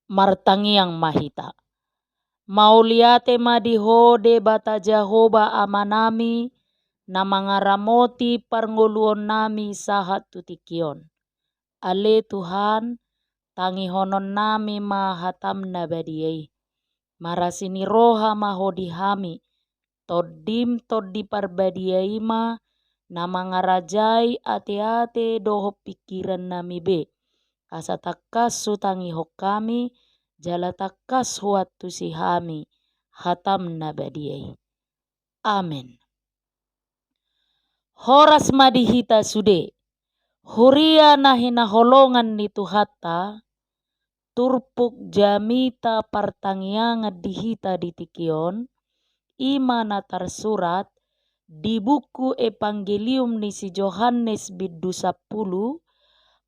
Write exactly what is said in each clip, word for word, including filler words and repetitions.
Martangiang ma hita. Mauliate ma di Ho Debata Jahowa Amanami, na mangaramoti parngoluonnami sahat tu tingki on. Ale Tuhan, tangihononnami ma hataM na badia i. Marasi ni roha ma Ho di hami, TondiM Tondi Parbadia i ma na mangarajai ateate dohot pingkirannami be, asa tangkas hutangihon hami, jala tangkas huantusi hami hataM na badia i. Amen. Horas ma di hita sude, huria na hinaholongan ni Tuhanta, turpuk jamita partangiangan di hita di tingki on, i ma na tarsurat di buku Evangelium ni si Johannes bindu sampulu,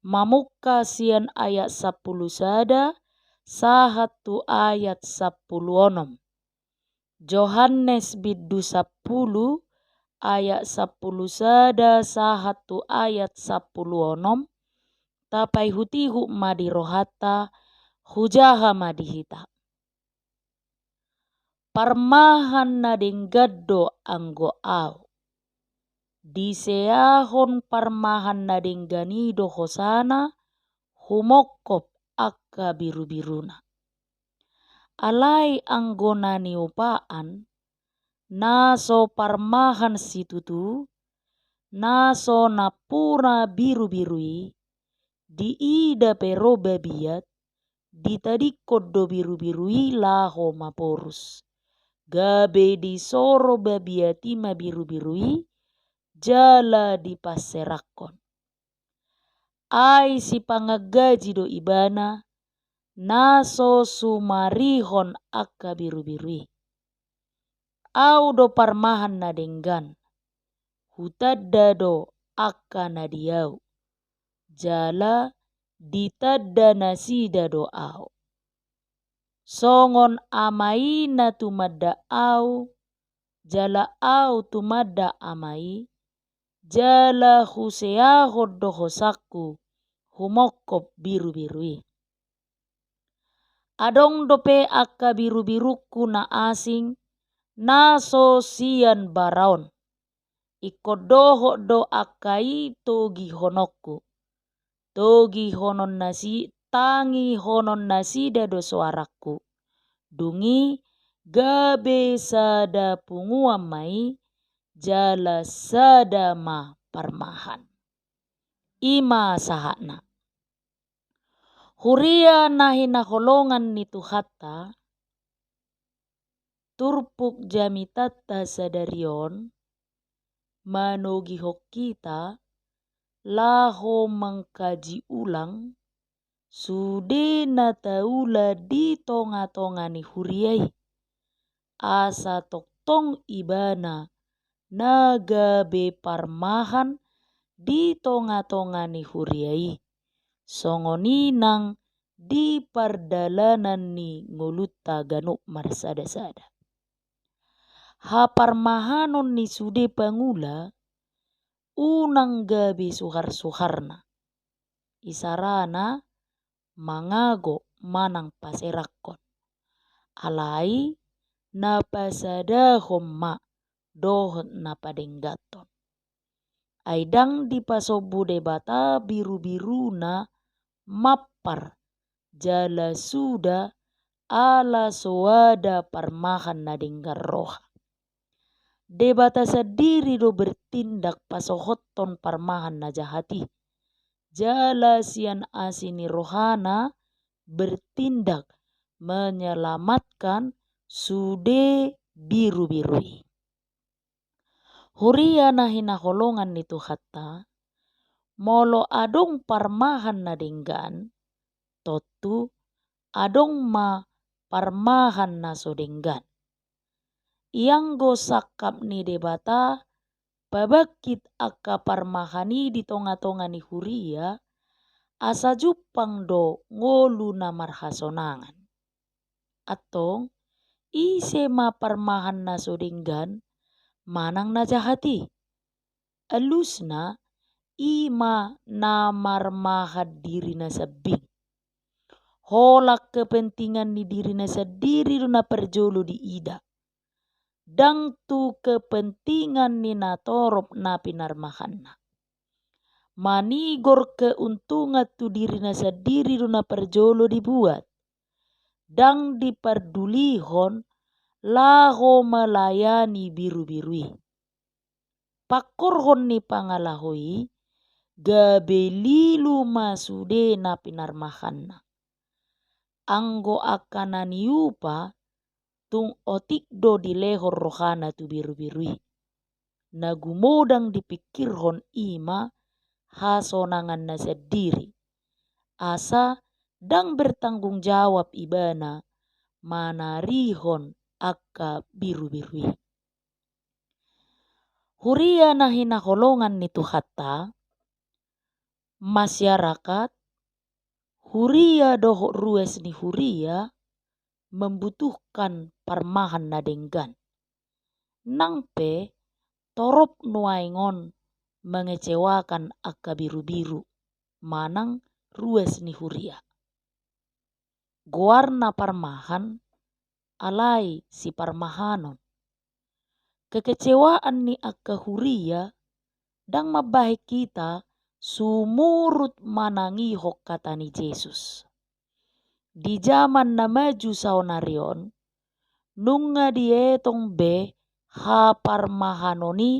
mamungka sian ayat sampulu sada sahat tu ayat sampulu onom. Johannes bindu sampulu, ayat sampulu sada sahat tu ayat sampulu onom, tapaihutihut ma di rohanta, hujaha ma di hita. Parmahan na denggan do anggo Ahu. Diseahon parmahan na denggan i do hosana, humongkop angka birubiruna. Alai anggo na niupaan, na so parmahan situtu, na so nampuna birubiru i, diida pe ro babiat, ditadingkon do birubiru i laho maporus. Gabe disoro babiat i ma birubiru i, jala dipanserakkon. Ai sipangan gaji do ibana, na so sumarihon angka birubiru i. Ahu do parmahan na denggan, hutanda do angka na di Ahu, jala ditanda nasida do Ahu. Songon Ama i na tumanda Ahu, jala Ahu tumanda Ama i, jala huseahon do hosangku humongkop birubiru i. Adong dope angka birubirungku na asing, na so sian bara on. Ingkon dohot do angka i togihononku. Togihonon nasi-, tangihononnasida do soarangku. Dung i gabe sada punguan ma i, jala sada ma parmahan. I ma sahatna. Huria na hinaholongan ni Tuhanta, turpuk jamitanta sadari on manogihon hita laho mangkaji ulang sude na taula di tongatonga ni huria i, asa tongtong ibana na gabe parmahan di tongatonga ni huria i, songon i nang di pardalanan ni ngolunta ganup marsadasada. Haparmahanon ni sude pangula unang gabe suharsuharna. Isarana mangago manang paserakkon. Alai na pasadahon ma dohot na padengganhon. Ai ndang dipasombu Debata birubiruna mampar jala suda ala soada parmahan na denggan roha. Debata sandiri do bertindak pasohothon parmahan na jahat i. Jala sian asi ni rohana bertindak menyelamatkan sude birubiru i. Huria na hinaholongan ni Tuhanta, molo adong parmahan na denggan, tontu adong ma parmahan na so denggan. Ianggo sangkap ni Debata pabangkit angka parmahan i di tongatonga ni huria, asa jumpang do ngolu na marhasonangan. Antong, ise ma parmahan na so denggan manang na jahat i? Alusna, i ma na marmahan dirina sambing. Holan kepentingan ni dirina sandiri do na parjolo diida, ndang tu kepentingan ni natorop na pinarmahanna. Manigor keuntungan tu dirina sandiri do na parjolo dibuat, ndang dipardulihon laho melayani birubiru i. Pangkorhon ni pangalaho i, gabe lilu ma sude na pinarmahanna. Anggo angka na niupa, tung otik do dilehon rohana tu birubiru i. Na gumodang dipingkirhon i ma hasonanganna sandiri, asa ndang bertanggung jawab ibana manarihon angka birubiru i. Huria na hinaholongan ni Tuhanta, masyarakat, huria dohot ruas ni huria membutuhkan parmahan na denggan. Nang pe torop nuaeng on mengecewakan angka birubiru manang ruas ni huria. Goarna parmahan, alai siparmahanon. Kekecewaan ni angka huria ndang mambahen hita sumurut manangihon hata ni Jesus. Di jaman na maju saonari on, nunga dietong be haparmahanon i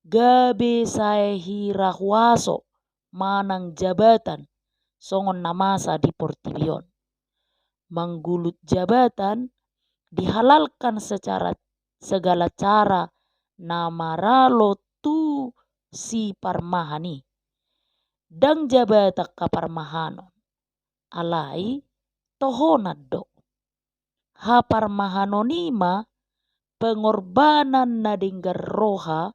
gabe sai hira huaso manang jabatan songon na masa di portibi on. Manggulut jabatan dihalalkan secara, segala cara na maralo tu siparmahan i. Ndang jabatan haparmahanon, alai tohonan do. Haparmahanon i ma pengorbanan na denggan roha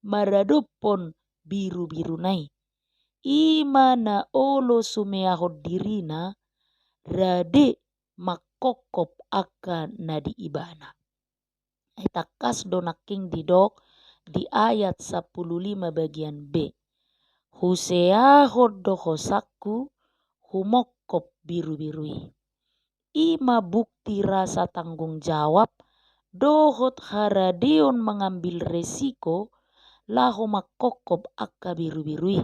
maradophon birubiruna i. I ma na olo sumeahon dirina rade mangkophop angka na di ibana. Ai tangkas do nangkin didok di ayat sampulu lima bagian B. Huseahon do hosangku, humophop birubiru i. I ma bukti rasa tanggung jawab dohot haradeon mangambil resiko laho mangkophop angka birubiru i.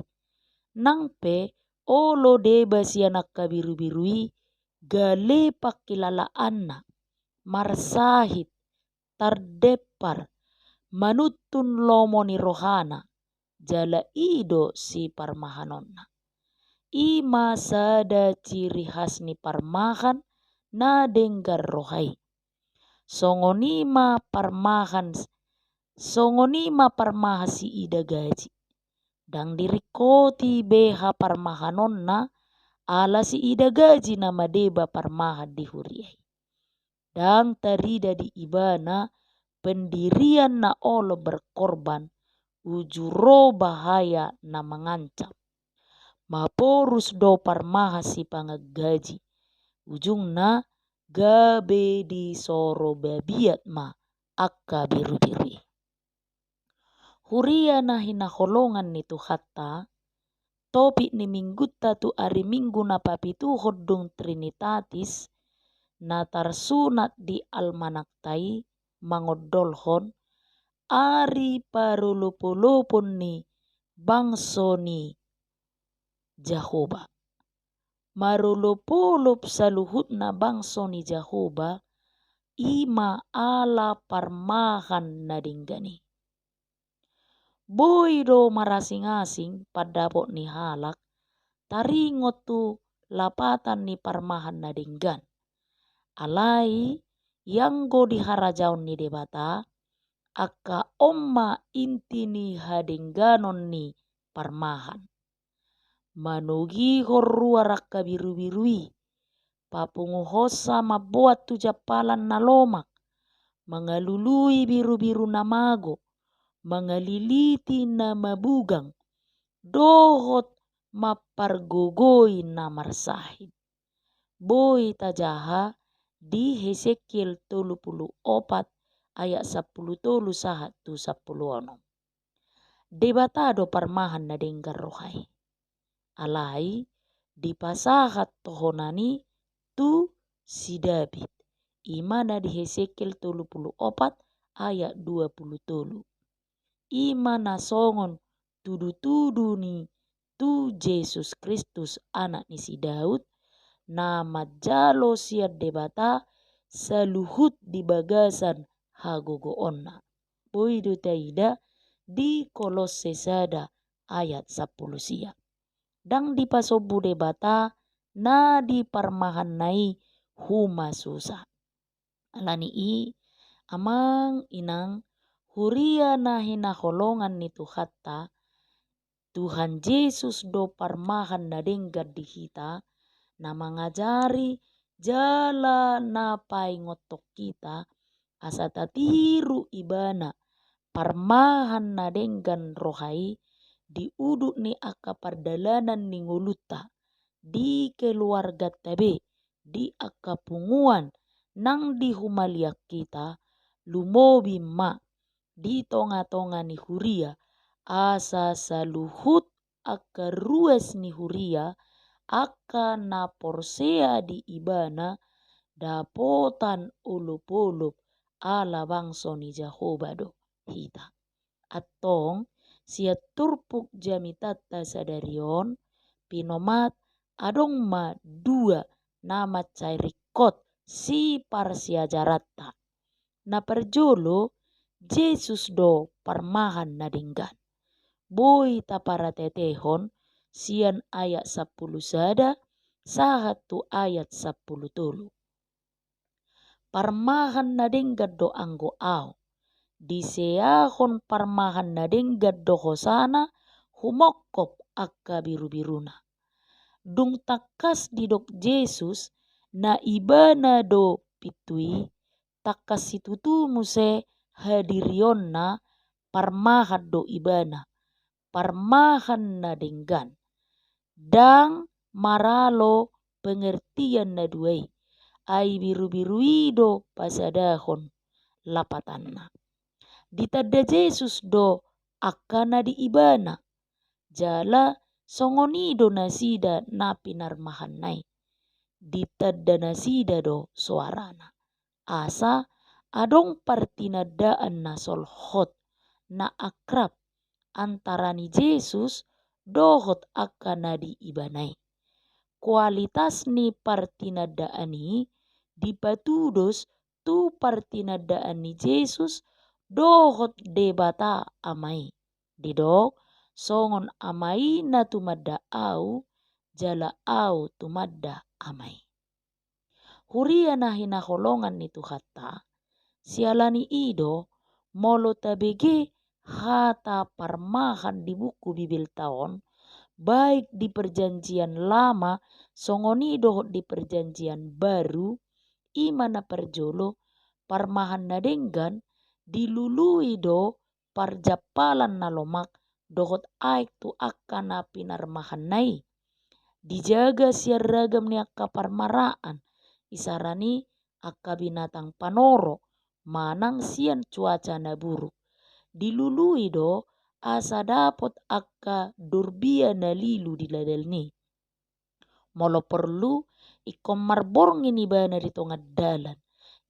Nang pe olo deba sian angka birubiru i gale pangkilalaanna, marsahit, tardempar, manuntun lomo ni rohana, jala i do siparmahanonna. I ma sada ciri khas ni parmahan na denggan roha i. Songon i ma parmahan, songon i ma parmahan siida gaji. Ndang diringkoti be haparmahanonna ala siida gaji na madeba parmahan di huria i. Ndang tarida di ibana pendirian na olo berkorban uju ro bahaya na mangancam. Maporus do parmahan sipangan gaji, ujungna gabe disoro babiat ma angka birubiru i. Huria na hinaholongan ni Tuhanta, topik ni minggunta tu ari Minggu na papituhon dung Trinitatis, na tarsunat di almanakta i mangondolhon ari parolopolopon ni bangso ni Jahowa. Marolopolop saluhutna bangso ni Jahowa, i ma ala parmahan na denggan i. Boi do marasingasing pandapot ni halak taringot tu lapatan ni parmahan na denggan. Alai, ianggo di harajaon ni Debata, angka on ma inti ni hadengganon ni parmahan. Manogihon ruar angka birubiru i, papunguhonsa mamboan tu jampalan na lomak, mangalului birubiru na mago, mangaliliti na mabugang, dohot mampargogoi na marsahit. Boi tajaha di Hesekiel tolu pulu opat ayat sampulu tolu sahat tu sampulu onom. Debata do parmahan na denggan roha i. Alai, dipasahat tohonan i tu si David. I ma na di Hesekiel tolu pulu opat ayat dua pulu tolu. I ma na songon tudutudu ni tu Jesus Kristus, anak ni si Daud, na manjalo sian Debata saluhut di bagasan hagogoonna. Boi do taida di Kolosse sada ayat sampulu sia. Ndang dipasombu Debata na di parmahanna i humasusa. Alani i, amang inang, huria na hinaholongan ni Tuhanta, Tuhan Jesus do parmahan na denggan di hita, na mangajari jala na paingothon hita, asa tatiru Ibana, parmahan na denggan roha i di udut ni angka pardalanan ni ngolunta, di keluarganta be, di angka punguan nang di humaliang hita, lumobi ma di tongatonga ni huria, asa saluhut angka ruas ni huria, angka na porsea di Ibana, dapotan olopolop ala bangso ni Jahowa do hita. Antong, sian turpuk jamitanta sadari on, pinomat adong ma dua na mansai ringkot siparsiajaranta. Na parjolo, Jesus do parmahan na denggan. Boi taparateatehon sian ayat sampulu sada sahat tu ayat sampulu tolu. Parmahan na denggan do anggo Ahu. Diseahon parmahan na denggan do hosana humongkop angka birubiruna. Dung tangkas didok Jesus na Ibana do pintu i, tangkas situtu muse hadirionna, parmahan do Ibana, parmahan na denggan. Ndang maralo pengertian na dua i, ai birubiru i do pasadahon lapatanna. Ditanda Jesus do angka na di Ibana, jala songon i do nasida na pinarmahanna i. Ditanda nasida do soarana. Asa adong partinandaan na solhot, na akrab antara ni Jesus dohot angka na di Ibana i. Kualitas ni partinandaan i dipatudos tu partinandaan ni Jesus dohot Debata Ama i. Didok, songon Ama i na tumanda Ahu, jala Ahu tumanda Ama i. Huria na hinaholongan ni Tuhanta, siala ni i do, molo tabege hata parmahan di buku Bibelta on, baik di Perjanjian Lama songon i dohot di Perjanjian Baru, i ma na parjolo, parmahan na denggan dilului do parjampalan na lomak dohot aek tu angka na pinarmahanna i. Dijaga sian ragam ni angka parmaraan, isarana i angka binatang panoro, manang sian cuaca na buruk. Dilului do asa dapot angka dorbia na lilu di ladalna i. Molo porlu, ingkon marborngin ibana di tonga dalan.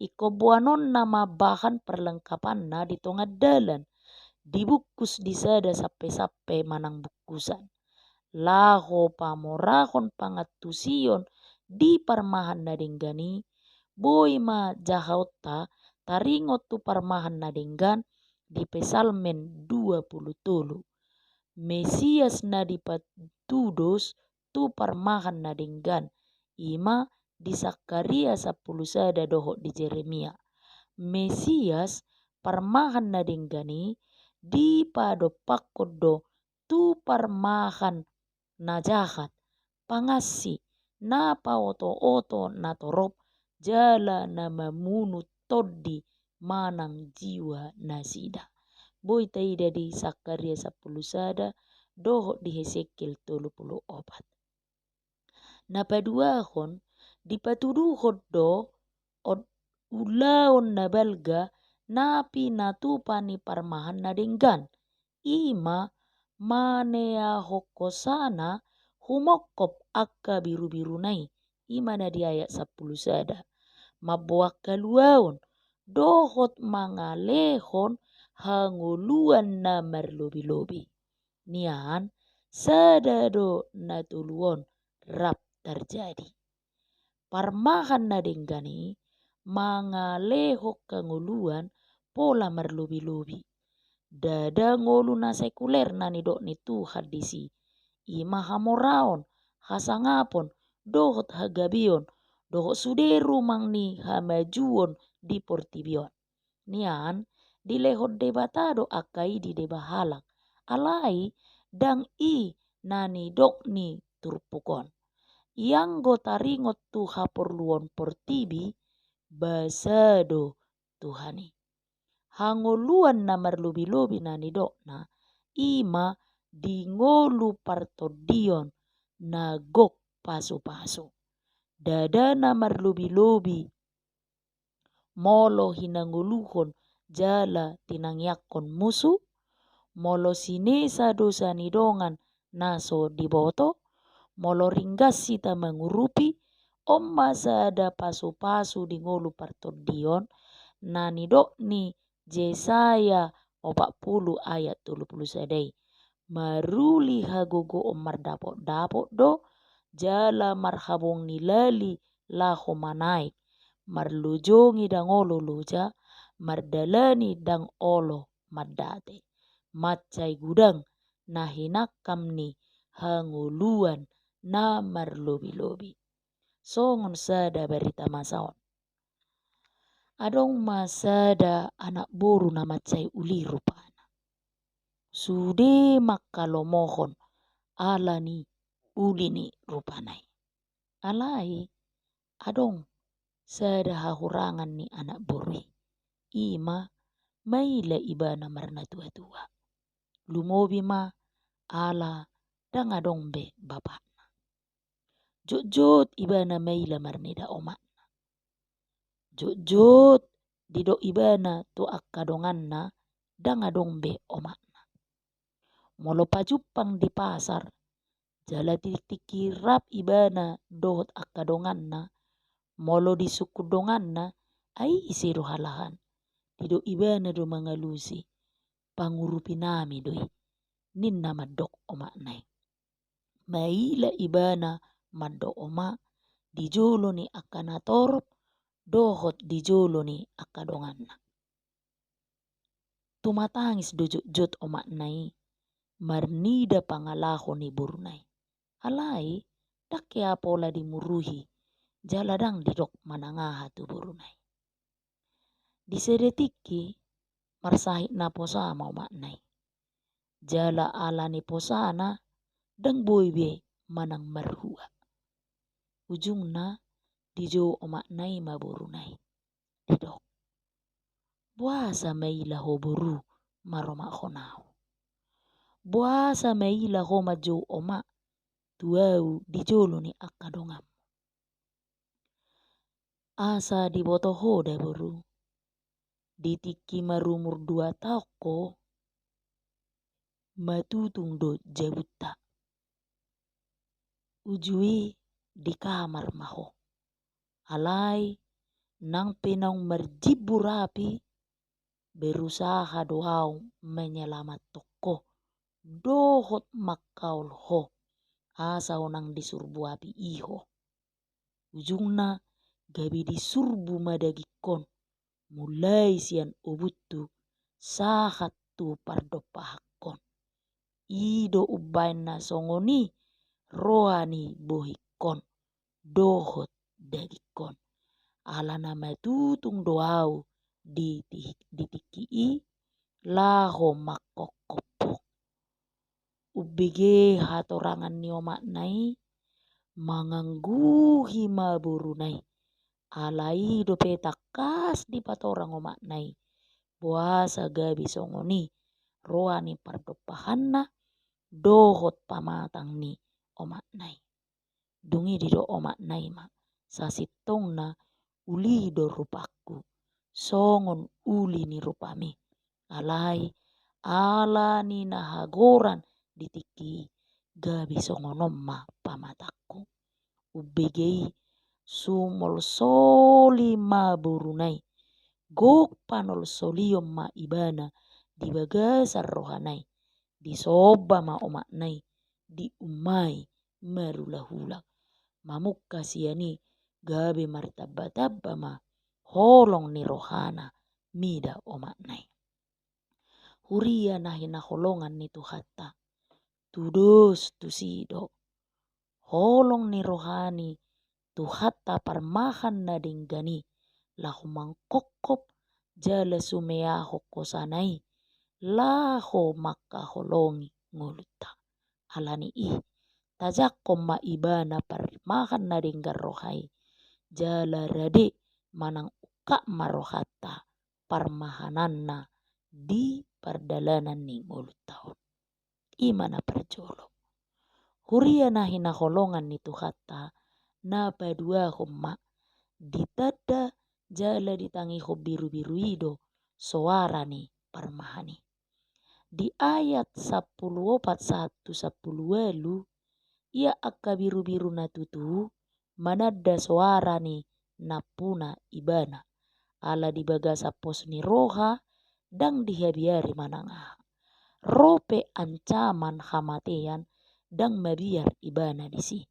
Ingkon boanonna ma bahan perlengkapanna di tonga dalan, dibungkus di sada sampesampe manang bungkusan, laho pamorahon pangantusion di parmahan na denggan i. Boi ma jahaonta taringot tu parmahan na denggan di Psalmen dua pulu tolu. Mesias na dipatudos tu parmahan na denggan, i ma di Sakaria sampulu sada dohot di Jeremia. Mesias, parmahan na denggan i, dipadompakkon do tu parmahan na jahat, pangansi, na paotooto na torop, jala na mamunu tondi manang jiwa nasida. Boi taida di Sakaria sampulu sada dohot di Hesekiel tolu pulu opat. Na paduahon, dipatuduhon do on ulaon na balga na pinatupa ni parmahan na denggan, i ma maneahon hosana humongkop angka birubiruna i, I ma na di ayat sampulu sada. Mamboan haluaon dohot mangalehon hangoluan na marlobi-lobi. Nian, sada do na tolu on rap tarjadi. Parmahan na denggan i mangalehon hangoluan pola marlobi-lobi. Ndada ngolu na sekuler na nidok ni Tuhan disi. I ma hamoraon, hasangapon, dohot hagabeon, dohot sude rumang ni hamajuon di portibi on. Nian, dilehon Debata do angka i di deba halak. Alai, ndang i na nidok ni turpuk on. Ianggo taringot tu haporluon portibi, basa do Tuhan i. Hangoluan na marlobi-lobi na nidokna, i ma di ngolu partondion na gok pasu-pasu. Ndada na marlobi-lobi molo hinangoluhon jala tinangiangkon musu, molo sinesa dosa ni dongan na so diboto, molo ringgas hita mangurupi, on ma sada pasu-pasu di ngolu partondion, na nidok ni Jesaya opat pulu ayat tolu pulu sada i. Maruli hagogoon mardapot-dapot do, jala marhabong ni lali laho manaek, marlojongi ndang olo loja, mardalani ndang olo mandate. Mansai godang na hinangkam ni hangoluan na marlobi-lobi. Songon sada barita masa on. Adong ma sada anak boru na mansai uli rupana. Sude mangkalomohon ala ni uli ni rupana i. Alai adong sada hahurangan ni anak boru i. I ma maila ibana marnatua-tua. Lumobi ma ala ndang adong be bapakna. Jotjot ibana maila marnida omakna. Jotjot didok ibana tu angka donganna ndang adong be omakna. Molo pajumpang di pasar, jala tingki rap ibana dohot angka donganna, molo disungkun donganna, ai ise do halahan, didok ibana do mangalusi, pangurupinami do i, ninna mandok omakna i. Maila ibana mandok omak di jolo ni angka natorop dohot di jolo ni angka donganna. Tumatangis do jotjot omakna i marnida pangalaho ni boruna i. Alai ndang hea pola dimuruhi, jala ndang didok manang aha tu boruna i. Di sada tingki marsahit na posa ma omakna i. Jala ala ni posana ndang boi be manang marhua. Ujungna dijou omakna i ma boruna i. Didok, boasa maila ho boru maromakhon ahu? Boasa maila ho manjou omak tu ahu di jolo ni angka donganmu? Asa diboto ho da boru, di tingki marumur dua taon ho, matutung do jabunta. Uju i di kamar ma ho. Alai nang pe naung marjimbur api, berusaha do ahu manyalamathon ho dohot mangkaol ho, asa unang disurbu api i ho. Ujungna gabe disurbu ma dagingkon, mulai sian obuthu sahat tu pardompahankon. I do umbahen na songon i roha ni bohingkon dohot dagingkon. Alana matutung do ahu di ti-, di tingki i laho mangkophop ho. Umbege hatorangan ni omakna i, mangangguhi ma boruna i. Alai dope tangkas dipatorang omakna i, boasa gabe songon i roha ni pardompahanna dohot pamatang ni omakna i. Dung i didok omakna i ma, sasintongna uli do rupangku songon uli ni rupami. Alai ala ni na hagoran di tingki i, gabe songon on ma pamatangku. Umbege i sumolsoli ma boruna i, gok panolsolion ma ibana di bagasan rohana i, disomba ma omakna i, diumai marulahula. Mamungka sian i gabe martambatamba ma holong ni rohana mida omakna i. Huria na hinaholongan ni Tuhanta, tudos tusi do holong ni roha ni Tuhanta parmahan na denggan i laho mangkophop jala sumeahon hosana i laho mangkaholongi ngolunta. Alani i, tajangkon ma ibana parmahan na denggan roha i, jala rade manang ungkap ma rohanta parmahananna di pardalanan ni ngolunta on. I ma na parjolo. Huria na hinaholongan ni Tuhanta, na paduahon ma, ditanda jala ditangihon birubiru i do soara ni parmahan i. Di ayat sampulu opat sahat tu sampulu ualu, ia angka birubiru na tutu mananda soara ni nampuna ibana. Ala di bagasan pos ni roha, ndang dihabiari manang aha. Ro pe ancaman hamatean, ndang mabiar ibana disi.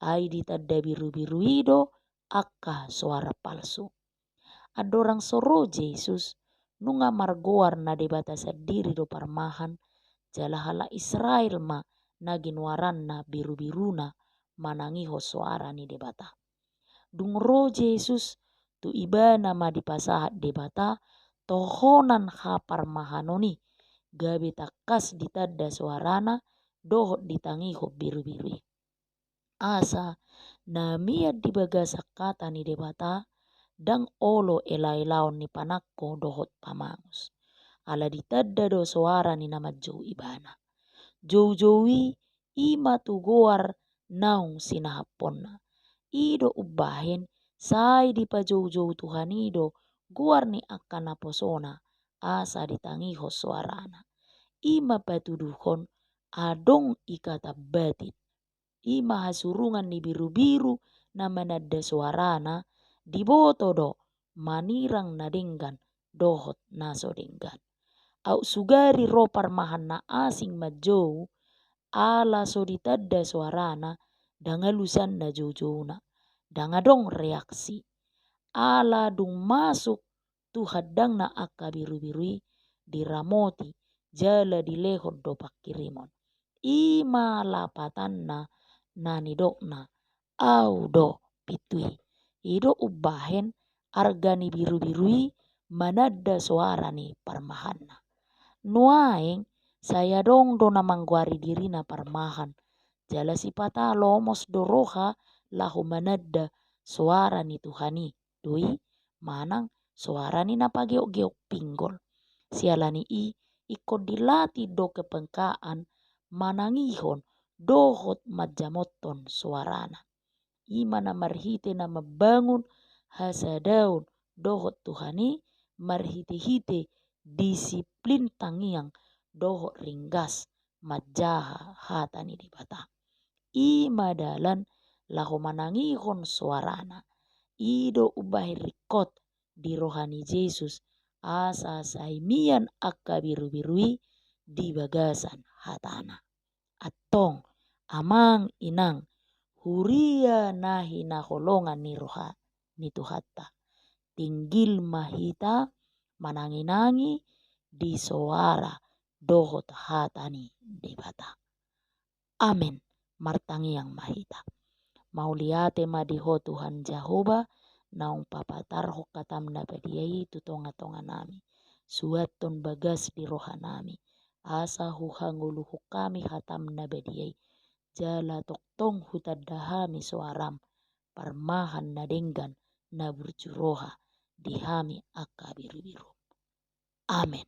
Ai ditanda birubiru i do angka soara palsu. Andorang so ro Jesus, nunga margoar na Debata sandiri do parmahan, jala halak Israel ma na ginoaranna birubiruna manangihon soara ni Debata. Dung ro Jesus, tu ibana ma dipasahat Debata tohonan haparmahanon i, gabe tangkas ditanda soarana dohot ditangihon birubiru i. Asa na mian di bagasan hata ni Debata, ndang olo elaelaon ni panangko dohot pamangus. Ala ditanda do soara ni na manjou ibana. Joujou i, i ma tu goar naung sinahaponna. I do umbahen sai dipajoujou Tuhan i do goar ni angka naposona, asa ditangihon soarana. I ma patuduhon adong ikatan batin. I ma hasurungan ni birubiru na mananda soarana, diboto do manirang na denggan dohot na so denggan. Aut sugari ro parmahan na asing manjou, ala so ditanda soarana, ndang alusan na joujouna, ndang adong reaksi. Ala dung masuk tu handangna angka birubiru i, diramoti jala dilehon do pangkirimon. I ma lapatanna na nidokna, au do pintu i. I do umbahen arga ni birubiru i mananda soara ni parmahanna. Nuaeng sai adong do na manggoari dirina parmahan, jala sipata lomos do roha laho mananda soara ni Tuhan i do i, manang soara ni na pageokgeok pinggol. Siala ni i, ingkon dilatih do kepengkaan manangihon dohot manjamothon soarana. I ma na marhite na mambangun hasadaon dohot Tuhan i, marhitehite disiplin tangiang dohot ringgas manjaha hata ni Debata. I ma dalan laho manangihon soarana. I do umbahen ringkot di roha ni Jesus, asa sai mian angka birubiru i di bagasan hatana. Antong, amang inang, huria na hinaholongan ni roha ni Tuhanta, tinggil ma hita mananginangi di soara dohot hata ni Debata. Amen. Martangiang ma hita. Mauliate ma di Ho Tuhan Jahowa, naung papatarhon hatam na badia i tu tongatonganami. Suanhon bagas di rohanami, asa huhangoluhon hami hatam na badia i, jala tongtong hutanda hami soaram, parmahan na denggan, na burju roha di hami angka birubiru. Amen.